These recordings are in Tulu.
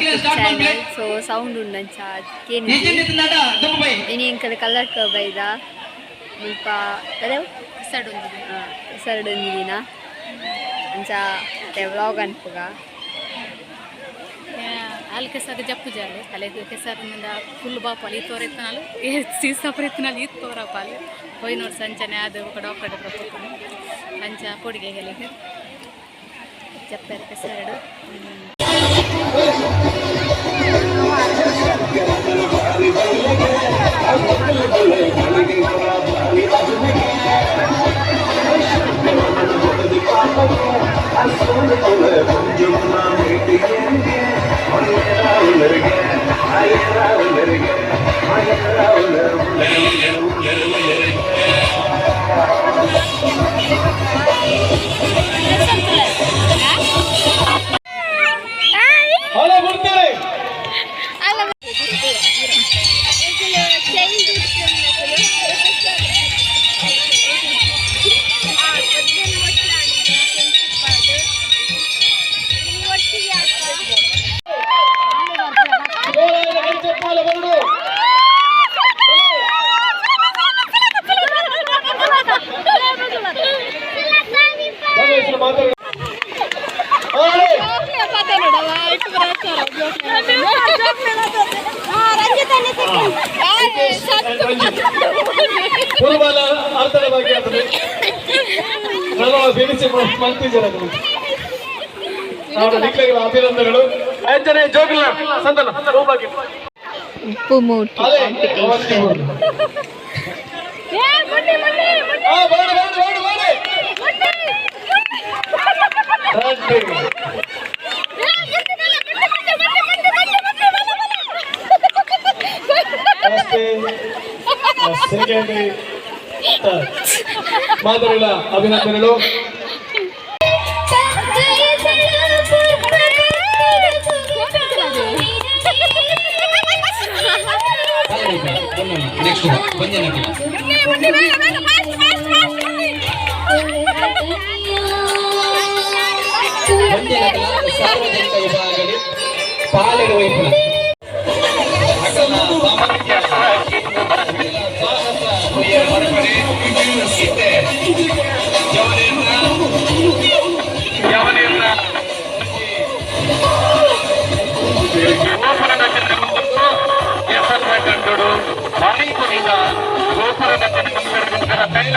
YouTube channel. ಸೊ ಸೌಂಡ್ ಉಂಡಂಚ ಕೇನಿ. ಇನಿ ಎಂಕಲ್ ಕಲ್ಲಡ್ಕ ಬೈದ. ಮುಲ್ಪ ದಾದವು ಸರಡು ಒಂಜಿ ದಿನ ಅಂಚ ವ್ಲಾಗ್ ಅನ್ಪುಗ. ಅಲ್ಲಿ ಕೆಸರು ಜಪ್ಪು ಜಾಲೆ ಅಲೆ ಕೆಸರಿನಿಂದ ಫುಲ್ ಬಾಪಾಲು ಈ ತೋರ ಇತ್ತನಾಲು ಸೀಸಾಪುರ ಇತ್ತನಾಲು ಈ ತೋರಪಾಲು ಹೋಯ್ನೋರು ಸಂಚನೆ ಅದು ఒక ಡಾಕ್ಟರ್ ಪ್ರಪೋತನು ಅಂಚ ಪೊಡಿಗೆ ಹೆಲಿಗೆ ಜಪ್ಪೆರ ಕೆಸರಡು. ಹಲೋ ಬಿಡ್ತಾರೆ. ಚಪ್ಪಾಳೆ ಬರಡು. ಮಾತಾಡ. ಪುರುಬಾಲ ಅರ್ಥದ ಬಗ್ಗೆ ಆಗ್ತದೆ. ನಮ್ಮ ಬಿಡಿಸಿ ಮಂತಿದ್ದಾರೆ. ನಾವು ನಿಕ್ಲೆಗಳ ಅಭಿನಂದನೆಗಳು. ಅಂಜನೆ ಜೋಗಿಲ್ಲ ಸಂದನ ರೂಪಾಗಿ. ಉಪ್ಪು ಮೂಟಿ ಕಾಂಪಿಟೇಷನ್. ಬೇಡ ಬೇಡ ಬೇಡ ಬೇಡ. ರಂಡಿ. First, second, third. ಮಾದರಿಗಳ ಅಭಿನಂದನೆಗಳು. ನೆಕ್ಸ್ಟ್ ಬಂಜನ. ಸಾರ್ವಜನಿಕ ವಿಭಾಗದಲ್ಲಿ ಪಾಲೆಡು ವೈಫಲ ಅಕಲ ಸಾಮರ್ಥ್ಯ ಸಾಹಸ ಇತ್ತೆ ಜವನೇಂದ್ರ ಜವನೇಂದ್ರ ಕಂಡುಡು ಭಾರಿ ಗೋಪುರದ ತೈಲ.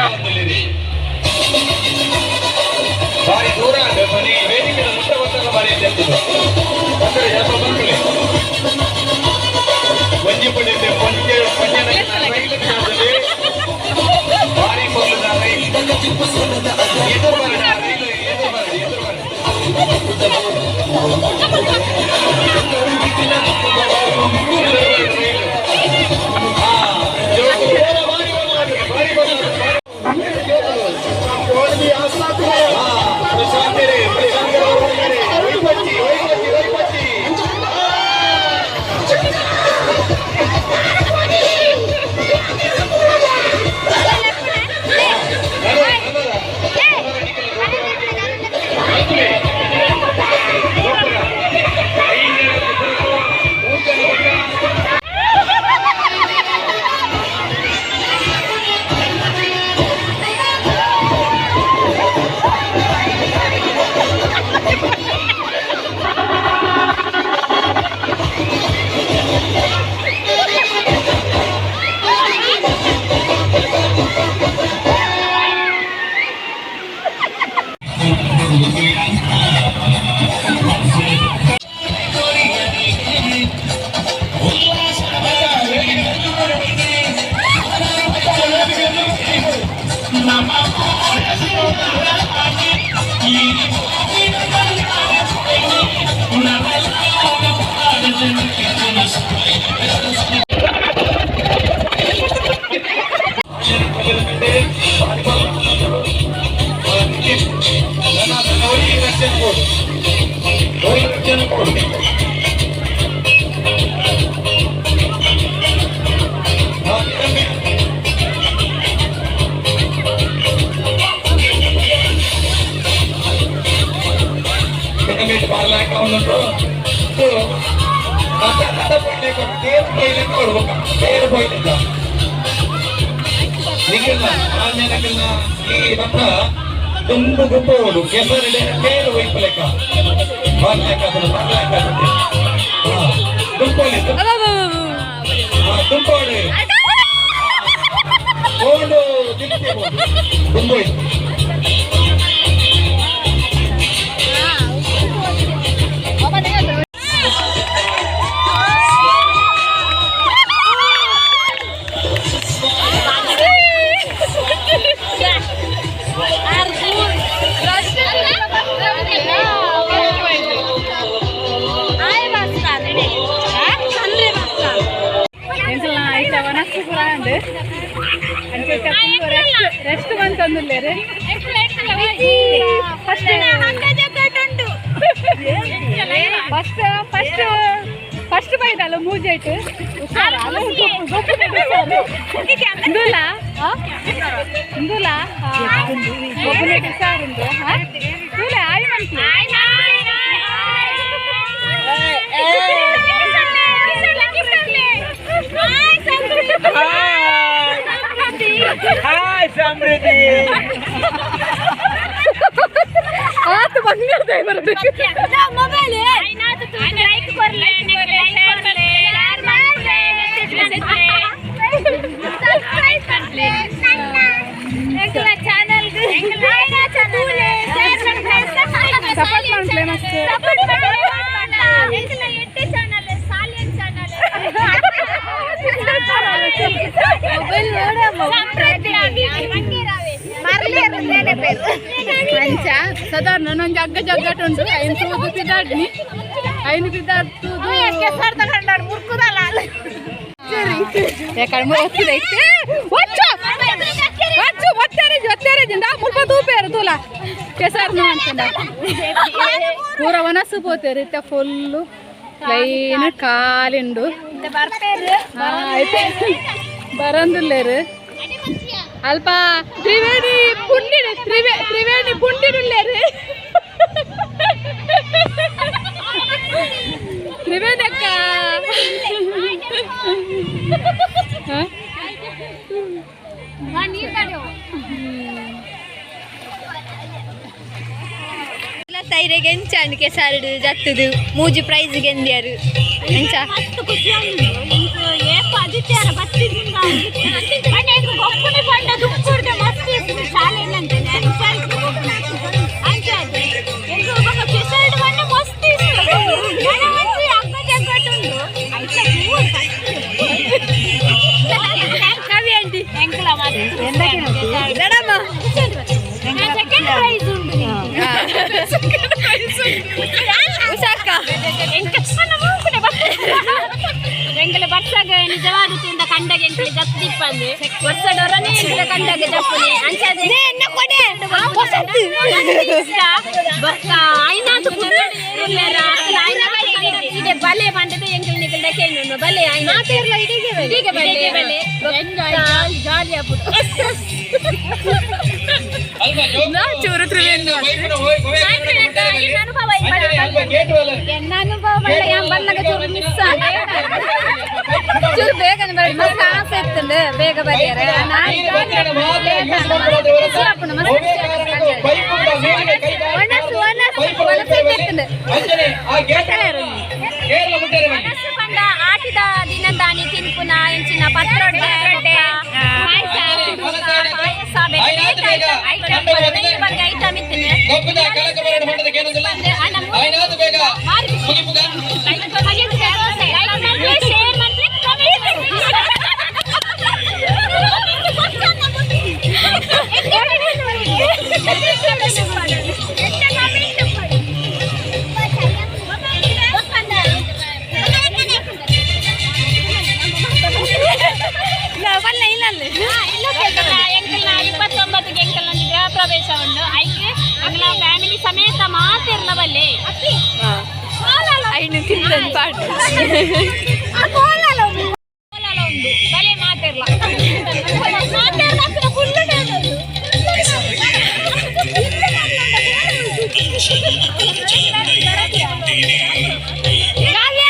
ಭಾರಿ ದೂರ ಮನೆ ವೇದಿಕೆ ಮುಟ್ಟ ಬರ್ತಲ್ಲ. ಭಾರಿ ಅಂದರೆ ಸ್ವಲ್ಪ ಬಂದ್ಕೊಳ್ಳಿ. ಒಂಜಿ ಪಡೆಯುತ್ತೆ ಪಂಚೆ ಪಂಜನ ರೈಲು. ಭಾರಿ ಪೊರ್ಲುದ ರೈಲು. ಎದುರು ಬರಡಿ, ರೈಲು ಎದುರು ಬರಡಿ, ಎದುರು ಬರಡಿ. ಎದುರು ಬರಡಿ ರೈಲು. ಹಾ, ಜೋಕುಲು ಭಾರಿ ಭಾರಿ ಭಾರಿ. ಪ್ರಶಾಂತರೇ ಪ್ರಶಾಂತರೇ ವೈಪಚ್ಚಿ ವೈಪಚ್ಚಿ ವೈಪಚ್ಚಿ. ನಿಖಿಲ್ನ ಆಂಜನಕಲ್ನ ಈ ರಥ ದುಂಬು ಗುಪ್ಪೋಡು ಕೆಸರಿಡೆ ತೇರು ಒಯ್ಪು ಲೆಕ್ಕ ಬರ್ಲೆಕ್ಕ ಬರ್ಲೆಕ್ಕ ದುಂಪೋಲಿ ದುಂಪೋಡು ಓಡು ತಿಂತೆ ದುಂಬೋಯ್ತು. ಎಂಕಲ್ನ ಐತ ವನಸ್ಸು ಪೂರ ಉಂಡು. ಅಂಚ ರೆಸ್ಟ್ ರೆಸ್ಟ್ ಮಂತೊಂದುಲ್ಲೆರ್. ಫಸ್ಟ್ ಫಸ್ಟ್ ಫಸ್ಟ್ ಫಸ್ಟ್ ಬೈದಲ್ಲ ಮೂಜೆಟ್ ಹುಷಾರ ಇಂದುಲ ಇಂದುಲ ಗೊಬ್ಬುನೆಟ್ ಹುಷಾರುಂಡು ತೂಲೆ ಆಯ್ ಮನ್ಪಿ. ಹಾಯ್ ಸಮೃದ್ಧಿ. ಆತು ಬಂಗಾರದ ಬರಬೇಕು. ಮೊಬೈಲ್. ಚಾನಲ್ ಸಪೋರ್ಟ್ ಮಾಡ್ಲೆ ಮಸ್ತ್. ಮೊಬೈಲ್. ಅಂಚ ಸಾಧಾರಣ ಒಂಜಿ ಅಗ್ಗ ಜಗ್ಗಟ ಉಂಟು. ಐನ್ ತೂದು ಪಿದಾಡ್ನಿ, ಐನ್ ಪಿದಾಡ್ ತೂದು ಯಾಕಂದ್ರೆ ಒತ್ತಿದ ಐತೆ. ಒಚ್ಚು ಒಚ್ಚು ಒತ್ತಾರೇಜಿ ಒತ್ತಾರೇಜಿ ನಾ ಮುಲ್ಪ ತೂಪೇರು ತೂಲ ಕೆಸರ್ನು ಅಂತಂದ ಪೂರ ವನಸ್ಸು ಪೋತೇರು. ಇತ್ತೆ ಫುಲ್ಲು ಲೈನ್ ಕಾಲಿಂಡು ಐತೆ ಬರಂದುಲ್ಲೇರು. ಅಲ್ಪ ತ್ರಿವೇಣಿ ಪುಂಡಿಡು ತ್ರಿವೇಣಿ ಪುಂಡಿಡುಲ್ಲೇರು. ತ್ರಿವೇಣಿ ಅಕ್ಕ ಹ? ತೈರೆಗೆ ಎಂಚಾಂಡ್ ಕೆಸಾರ್ಡ್ ಜತ್ತುದು ಮೂಜಿ ಪ್ರೈಸ್ ಗೆಂದಿಯರು ಎಂಚ? ಮಸ್ತ್ ಖುಷಿ ಆಂಡ್. ಎಂಕ್ ಏಪ ಆದಿತ್ಯಾರ ಬತ್ತಿದಿಂದ ಅಂಡ ಎಂಕ್ ಗೊಬ್ಬುನಿ ಪಂಡ ದುಪ್ಪುರ್ದೆ ಮಸ್ತ್ ಇತ್ತು. ಶಾಲೆ ಏನಂತೆ ಹುಷಾರಿತ್ತು ಗೊಬ್ಬುನಿ. ಅಂಚ ಎಂಕ್ ಬೊಕ ಕೆಸರ್ಡ್ ಪಂಡ ಮಸ್ತ್ ಇತ್ತು. ನನ ಒಂಜಿ ಹಗ್ಗ ಜಗ್ಗಟ್ ಉಂಡು. ಐತ ಕವಿ ಆಂಟಿ. ಎಂಕ್ಲ ಮಸ್ತ್. ದಡಮ್ಮ. ಸೆಕೆಂಡ್ ಪ್ರೈಸ್ ಉಂಡು. ಉಷಾಕ್ಕ. ಎಂಕಲೆ ಬರ್ಸಾಗ ನಿಜವಾದ ತಿಂದ ಕಂಡಗ ಎಂಕಲೆ ಜತ್ತಿಪ್ಪಂದು ವರ್ಷಡೊರನೆ ಎಂಕಲೆ ಕಂಡಗ ಜಪ್ಪುನೆ ಅಂಚಾದೆ ಬೊಕ್ಕ ಐನಾತು ಕುತ್ತಡಿ ಏರುಲ್ಲೆರ ಇದೆ ಬಲೆ ಪಂಡದ ಎಂಕಲ್ ನಿಕಲ್ದ ಕೇನುಂಡು ಬಲೆ ಐನ ಇಡಿಗೆ ಬಲೆ ಬಲೆ ಎಂಜಾಯ್ ಜಾಲಿ ಆಪುಡು. ಚೂರು ತ್ರಿವೇಣಿ. ಅನುಭವ. ಎನ್ನ ಅನುಭವ ಯಾನ್ ಬನ್ನಗ ಚೂರು ಮಿಸ್. ಚೂರು ಬೇಗನೆ ಬರಲಿ ಮಸ್ತ್ ಆಸೆ ಇತ್ತುಂಡು ಬೇಗ ಬರಿಯರೆ. ಖುಷಿ ಆಪುಂಡು ಮಸ್ತ್ ಖುಷಿ ಆಪುಂಡು. ಒಣಸು ಒಣಸು ಒಣಸು ಇತ್ತುಂಡು. ಮನಸ್ಸು ಪಂಡ ಆಟಿದ ದಿನದಾನಿ ತಿನ್ಪುನ ಎಂಚಿನ ಪತ್ರೊಡ್ಡೆ ಪಾಯಸ ಪಾಯಸ ಬೇತೆ ಐಟಮ್ 15 ಬಗೆ ಐಟಮ್ ಇತ್ತಿನ. ಲೈಕ್ ಮಾಡ್ಲೆ, ಶೇರ್ ಮಾಡ್ಲೆ, ಕಮೆಂಟ್. ಎಂಕಲ್ನ 29 ಎಂಕಲ್ನ ಗೃಹ ಪ್ರವೇಶ ಉಂಡು. ಐಕ್ ಅಂಗ್ಲ ಫ್ಯಾಮಿಲಿ ಸಮೇತ ಮಾತಿರ್ಲ ಬಲ್ಲೆ. ಐನು ತಿಂದನ್ ಪಾಟ್. ಉಂಡು ಬಲೆ ಮಾತಿರ್ಲ ಮಾತಿರ್ಲ ಫುಲ್. ಕಾವ್ಯ.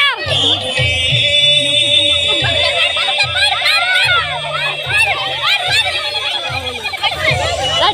Hi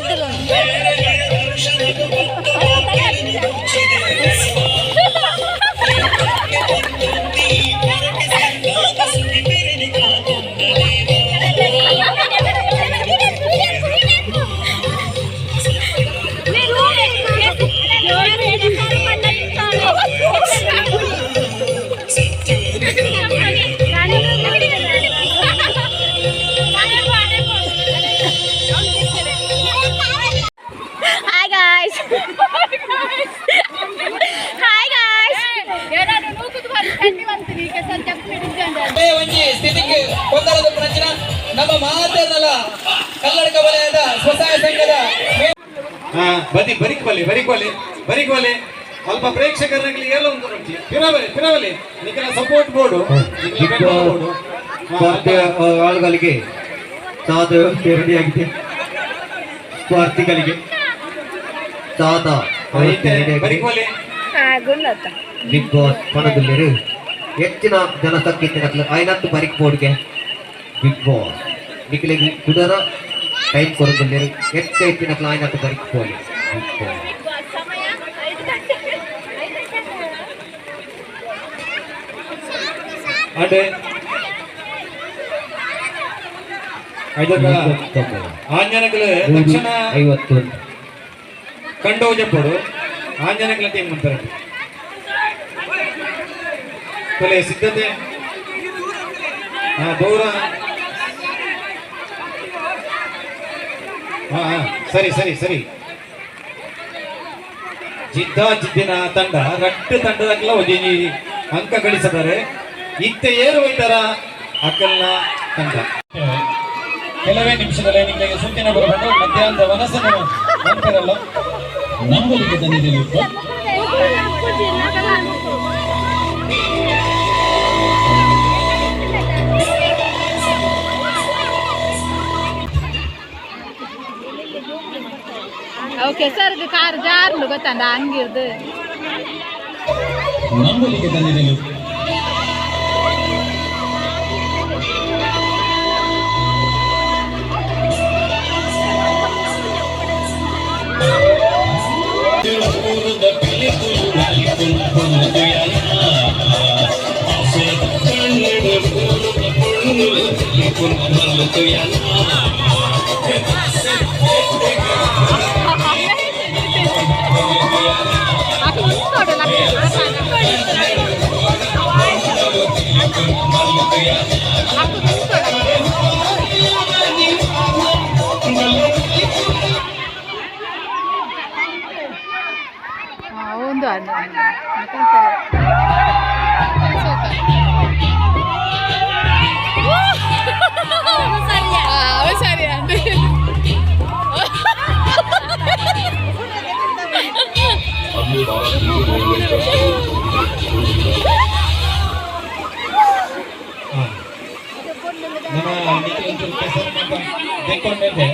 guys. Hi guys. ಒಂಜಿ ಸ್ಥಿತಿಗೆ ಕೊಂದಲದ ಪ್ರಚನ ನಮ್ಮ ಮಾತೆರ್ನಲ ಕಲ್ಲಡಕ ವಲಯದ ಸ್ವಸಹಾಯ ಸಂಘದ ಬದಿ ಬರಿಕ್ ಬಲಿ ಬರಿಕ್ ಬಲಿ ಬರಿಕ್ ಬಲಿ ಅಲ್ಪ ಪ್ರೇಕ್ಷಕರಲ್ಲಿ ಎಲ್ಲ ಒಂದು ಪಿರವಲಿ ಪಿರವಲಿ ನಿಖಲ ಸಪೋರ್ಟ್ ಬೋರ್ಡು ಬಿಗ್ ಸ್ಪರ್ಧೆ ಆಳುಗಳಿಗೆ ಸಾದ ವ್ಯವಸ್ಥೆ ರೆಡಿಯಾಗಿದೆ. ಸ್ಪರ್ಧಿಗಳಿಗೆ ಸಾದ ವ್ಯವಸ್ಥೆ ರೆಡಿಯಾಗಿದೆ. ಬರಿಕ್ ಬಲಿ ಬಿಗ್ ಬಾಸ್ ಪಣದುಲ್ಲೇರು ಹೆಚ್ಚಿನ ಜನಸಂಖ್ಯೆ ಐನತ್ತು ಬರಿಕ್ ಬೋರ್ಡ್ಗೆ ಬಿಗ್ ಬಾಸ್ ನಿಖಲಿಗೆ ಕುದರ ಟೈಮ್ ಕೊರದುಲ್ಲೇರು ಹೆಚ್ಚು ಹೆಚ್ಚಿನ ಐನತ್ತು ಬರಿಕ್ ಬೋರ್ಡ್ ಬಿಗ್ ಬಾಸ್. ಸಮಯ 5 ಗಂಟೆ 5 ಗಂಟೆ. ಅಡೆ ಐದಕ್ಕ ಆಂಜನಕಲು ತಕ್ಷಣ 51 ಕಂಡೋಜಪ್ಪಡು ಆಂಜನಕಲ ಟೀಮ್ ಅಂತಾರೆ. ತೊಲೆ ಸಿದ್ಧತೆ ಹಾ ದೂರ ಹಾ ಹಾ, ಸರಿ ಸರಿ ಸರಿ. ಜಿದ್ದ ಜಿದ್ದಿನ ತಂಡ ರಟ್ಟು ತಂಡದಾಗಲ ಒಂಜಿ ಅಂಕ ಗಳಿಸಿದ್ದಾರೆ. ಇತ್ತೆ ಏರು ಹೋಯ್ತಾರ ಅಕ್ಕಲ್ನ ತಂಡ. ಕೆಲವೇ ನಿಮಿಷದಲ್ಲಿ ನಿಮಗೆ ಸೂಚನೆ ಬರಬೇಕು. ಮಧ್ಯಾಹ್ನದ ವನಸನ್ನು ನಂತರಲ್ಲ ನಂಬಲಿಕ್ಕೆ ತಂದಿದ್ದೇನೆ. ಅವು ಕೆಸರ್ಗೆ ಕಾರ್ ಜಾರ್ಲು ಗೊತ್ತಂಡ ಹಂಗಿರ್ದು. ನಂಬಲಿಕ್ಕೆ ತಂದಿದ್ದೇನೆ. ಒಂದು ಸರಿ ಅಂದೆ. ನಮ್ಮ ನಿಖಿಲ್ ಒಂಚೂರು ಕೆಸರು ಮಾತ್ರ ತೆಕ್ಕೊಂಡ್ಮೇಲೆ.